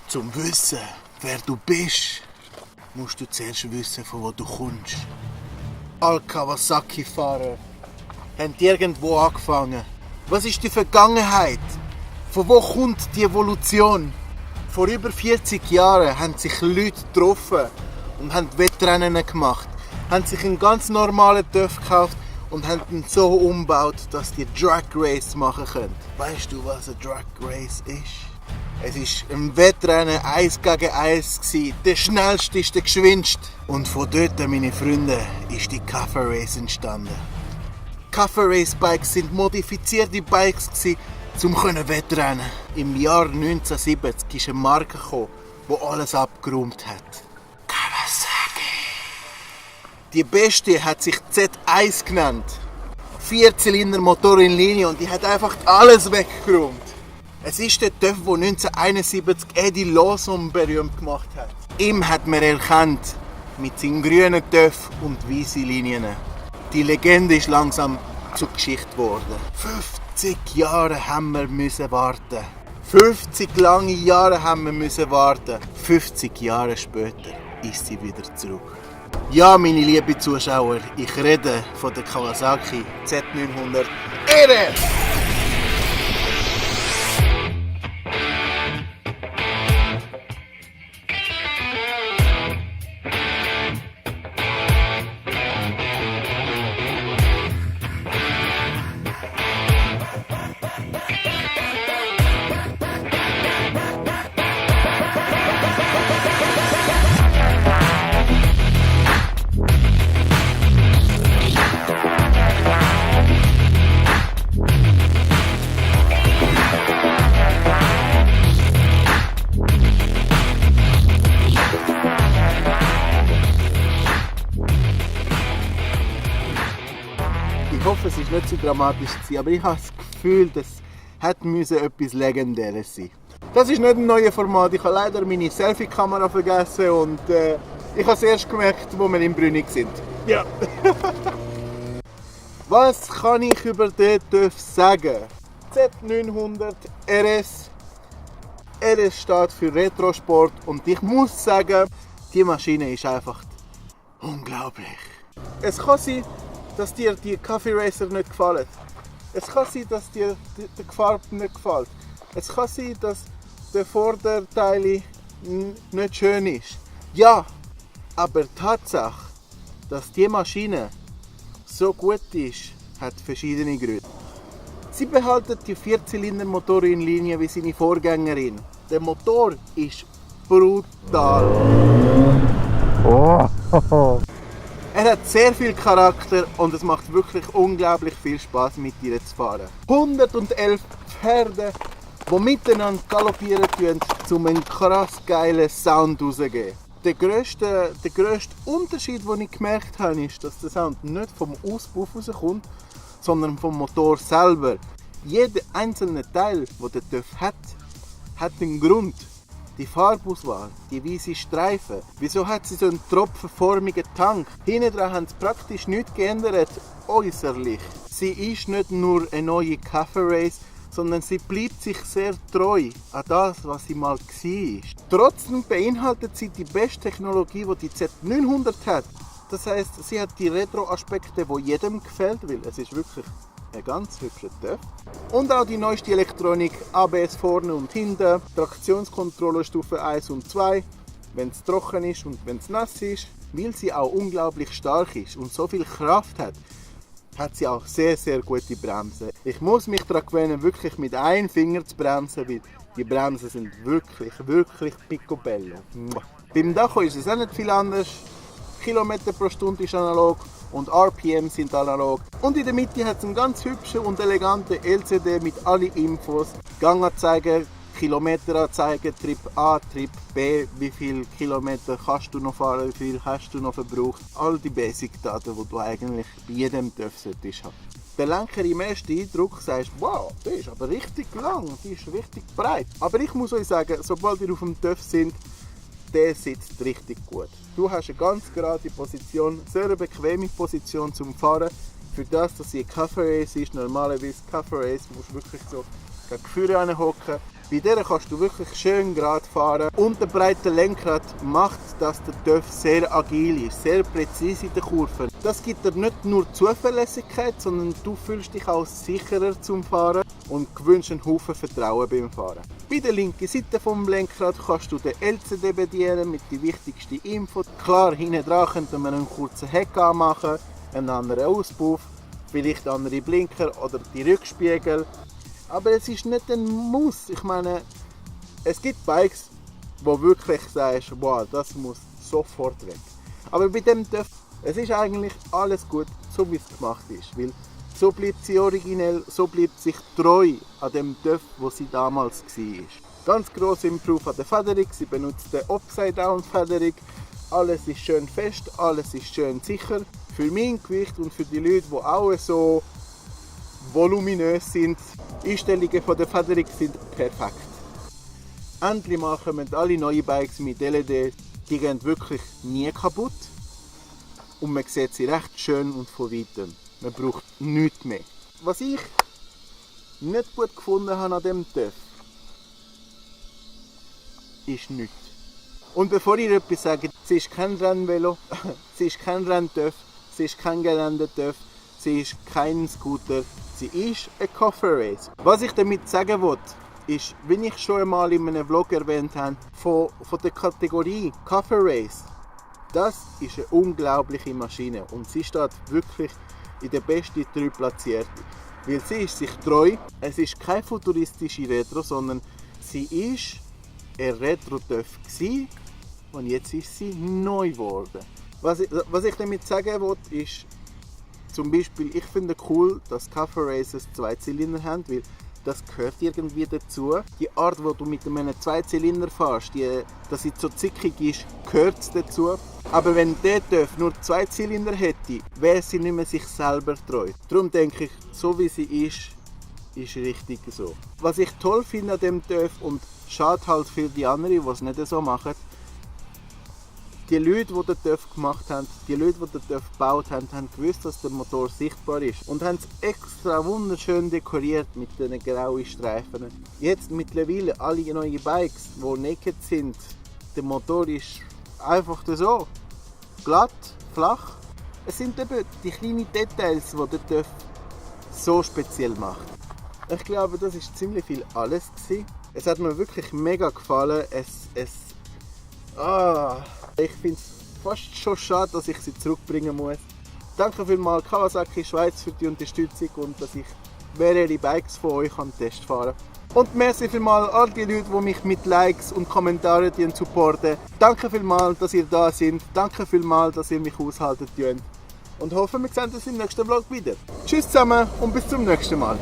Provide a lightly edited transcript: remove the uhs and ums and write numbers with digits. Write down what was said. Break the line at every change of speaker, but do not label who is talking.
Zum Wissen, wer du bist, musst du zuerst wissen, von wo du kommst. Alle Kawasaki-Fahrer haben irgendwo angefangen. Was ist die Vergangenheit? Von wo kommt die Evolution? Vor über 40 Jahren haben sich Leute getroffen und haben Wettrennen gemacht. Haben sich einen ganz normalen TÜV gekauft und haben ihn so umgebaut, dass die Drag Race machen können. Weißt du, was ein Drag Race ist? Es war ein Wettrennen 1 gegen 1. Der schnellste ist der geschwindeste. Und von dort, meine Freunde, ist die Cafe Race entstanden. Cafe Race Bikes sind modifizierte Bikes, um Wettrennen. Im Jahr 1970 ist eine Marke gekommen, die alles abgeräumt hat. Kawasaki. Die beste hat sich Z1 genannt. 4-Zylinder-Motor in Linie und die hat einfach alles weggeräumt. Es ist der TÜV, der 1971 Eddie Lawson berühmt gemacht hat. Ihm hat man erkannt mit seinen grünen TÜV und weißen Linien. Die Legende ist langsam zur Geschichte geworden. 50 Jahre haben wir müssen warten. 50 lange Jahre haben wir müssen warten. 50 Jahre später ist sie wieder zurück. Ja, meine lieben Zuschauer, ich rede von der Kawasaki Z900 RS. Ich hoffe, es war nicht so dramatisch, aber ich habe das Gefühl, das hätte etwas Legendäres sein. Das ist nicht ein neues Format. Ich habe leider meine Selfie-Kamera vergessen und ich habe es erst gemerkt, als wir in Brünig sind. Ja. Was kann ich über den TÜV sagen? Z900 RS. RS steht für Retrosport und ich muss sagen, die Maschine ist einfach unglaublich. Es kann sein, dass dir die Cafe Racer nicht gefallen. Es kann sein, dass dir die Farbe nicht gefällt. Es kann sein, dass der Vorderteil nicht schön ist. Ja, aber die Tatsache, dass die Maschine so gut ist, hat verschiedene Gründe. Sie behalten die 4-Zylinder-Motor in Linie wie seine Vorgängerin. Der Motor ist brutal. Oh. Er hat sehr viel Charakter und es macht wirklich unglaublich viel Spaß mit ihr zu fahren. 111 Pferde, die miteinander galoppieren, um einen krass geilen Sound herauszugeben. Der grösste Unterschied, den ich gemerkt habe, ist, dass der Sound nicht vom Auspuff rauskommt, sondern vom Motor selber. Jeder einzelne Teil, den der TÜV hat einen Grund. Die Farbauswahl, die weißen Streifen. Wieso hat sie so einen tropfenförmigen Tank? Hinten dran haben sie praktisch nichts geändert, äußerlich. Sie ist nicht nur eine neue Cafe Race, sondern sie bleibt sich sehr treu an das, was sie mal war. Trotzdem beinhaltet sie die beste Technologie, die die Z900 hat. Das heisst, sie hat die Retro-Aspekte, die jedem gefällt, weil es ist wirklich ein ganz hübscher TÜV. Und auch die neueste Elektronik, ABS vorne und hinten, Traktionskontrolle Stufe 1 und 2, wenn es trocken ist und wenn es nass ist. Weil sie auch unglaublich stark ist und so viel Kraft hat, hat sie auch sehr, sehr gute Bremsen. Ich muss mich daran gewöhnen, wirklich mit einem Finger zu bremsen, weil die Bremsen sind wirklich, wirklich picobello. Beim Dacho ist es auch nicht viel anders. Kilometer pro Stunde ist analog und RPM sind analog. Und in der Mitte hat es einen ganz hübschen und eleganten LCD mit allen Infos. Ganganzeiger, Kilometeranzeiger, Trip A, Trip B, wie viele Kilometer kannst du noch fahren, wie viel hast du noch verbraucht. All die Basic-Daten, die du eigentlich bei jedem TÜV solltest haben. Der Lenker im ersten Eindruck sagst, wow, der ist aber richtig lang, die ist richtig breit. Aber ich muss euch sagen, sobald ihr auf dem TÜV sind, der sitzt richtig gut. Du hast eine ganz gerade Position, sehr eine bequeme Position zum Fahren. Für das, dass sie eine Cafe Race ist, normalerweise Cafe Race, musst du wirklich so gegen vorne hocken. Bei der kannst du wirklich schön gerade fahren. Und der breite Lenkrad macht, dass der TÜV sehr agil ist, sehr präzise in den Kurven. Das gibt dir nicht nur Zuverlässigkeit, sondern du fühlst dich auch sicherer zum Fahren und gewöhnst einen Haufen Vertrauen beim Fahren. Bei der linken Seite vom Lenkrad kannst du den LCD bedienen mit den wichtigsten Infos. Klar, hinten dran könnte man einen kurzen Heck anmachen, einen anderen Auspuff, vielleicht andere Blinker oder die Rückspiegel. Aber es ist nicht ein Muss. Ich meine, es gibt Bikes, wo wirklich sagst, wow, das muss sofort weg. Aber bei dem TÜV, es ist eigentlich alles gut, so wie es gemacht ist. Weil so bleibt sie originell, so bleibt sich treu an dem TÜV, wo sie damals war. Ganz grosser Improve an der Federung, sie benutzt die Upside-Down-Federung. Alles ist schön fest, alles ist schön sicher. Für mein Gewicht und für die Leute, die auch so voluminös sind, Einstellungen von der Federung sind perfekt. Endlich mal kommen alle neuen Bikes mit LED, die gehen wirklich nie kaputt. Und man sieht sie recht schön und von weitem. Man braucht nichts mehr. Was ich nicht gut gefunden habe an diesem TÜV, ist nichts. Und bevor ihr etwas sagt, sie ist kein Rennvelo, sie ist kein Renn-TÜV, sie ist kein Gelände-TÜV, sie ist kein Scooter, sie ist ein Coffee Race. Was ich damit sagen will, ist, wie ich schon einmal in einem Vlog erwähnt habe, von der Kategorie Coffee Race. Das ist eine unglaubliche Maschine und sie steht wirklich in der besten 3 platziert. Weil sie ist sich treu, es ist keine futuristische Retro, sondern sie ist ein Retro-TÜV gewesen und jetzt ist sie neu geworden. Was ich damit sagen will, ist, zum Beispiel, ich finde cool, dass Coffee Races 2 Zylinder haben, weil das gehört irgendwie dazu. Die Art, wo du mit einem 2 Zylinder fährst, dass sie so zickig ist, gehört dazu. Aber wenn der TÜV nur 2 Zylinder hätte, wäre sie nicht mehr sich selber treu. Darum denke ich, so wie sie ist richtig so. Was ich toll finde an dem TÜV und schade halt für die anderen, die es nicht so machen, die Leute, die den TÜV gemacht haben, die Leute, die den TÜV gebaut haben, haben gewusst, dass der Motor sichtbar ist. Und haben es extra wunderschön dekoriert mit diesen grauen Streifen. Jetzt mittlerweile alle neuen Bikes, die naked sind, der Motor ist einfach so. Glatt, flach. Es sind eben die kleinen Details, die der TÜV so speziell macht. Ich glaube, das war ziemlich viel alles gewesen. Es hat mir wirklich mega gefallen. Ich finde es fast schon schade, dass ich sie zurückbringen muss. Danke vielmals Kawasaki Schweiz für die Unterstützung und dass ich mehrere Bikes von euch testfahren kann. Und merci vielmals all die Leute, die mich mit Likes und Kommentaren supporten. Danke vielmals, dass ihr da seid. Danke vielmals, dass ihr mich aushaltet. Und hoffe, wir sehen uns im nächsten Vlog wieder. Tschüss zusammen und bis zum nächsten Mal.